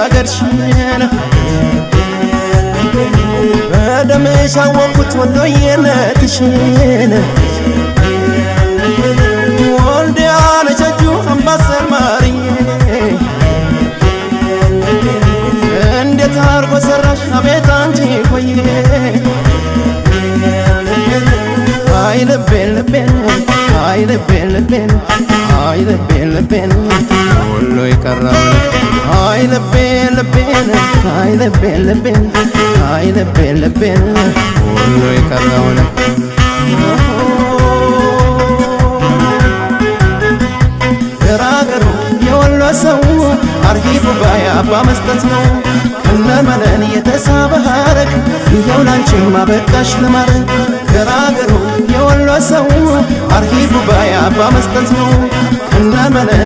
አገርሽን። በደምሽ አወቅኩት ወሎዬነትሽን። ወልዲያ ነች አምባሰል ማርዬ፣ እንዴት አርጎ ሰራሽ አቤት አንቺ ቆየ። አይ ልቤን ልቤን፣ አይ ልቤን ልቤን፣ አይ ልቤን ልቤን ወሎ የቀረውን። አይ ልቤን ልቤን፣ አይ ልቤን ልቤን፣ አይ ልቤን ልቤን ወሎ የቀረውን። ገራገሩ የወሎ ሰው አርሂቡ ባይ አባ መስጠት ነው። ከነመነን የተሳበ ሐረግ ይኸው ላንቺማ በቃሽ ለማረግ። ገራገሩ የወሎ ሰው አርሂቡ ባይ አባ መስጠት ነው። ከነመነን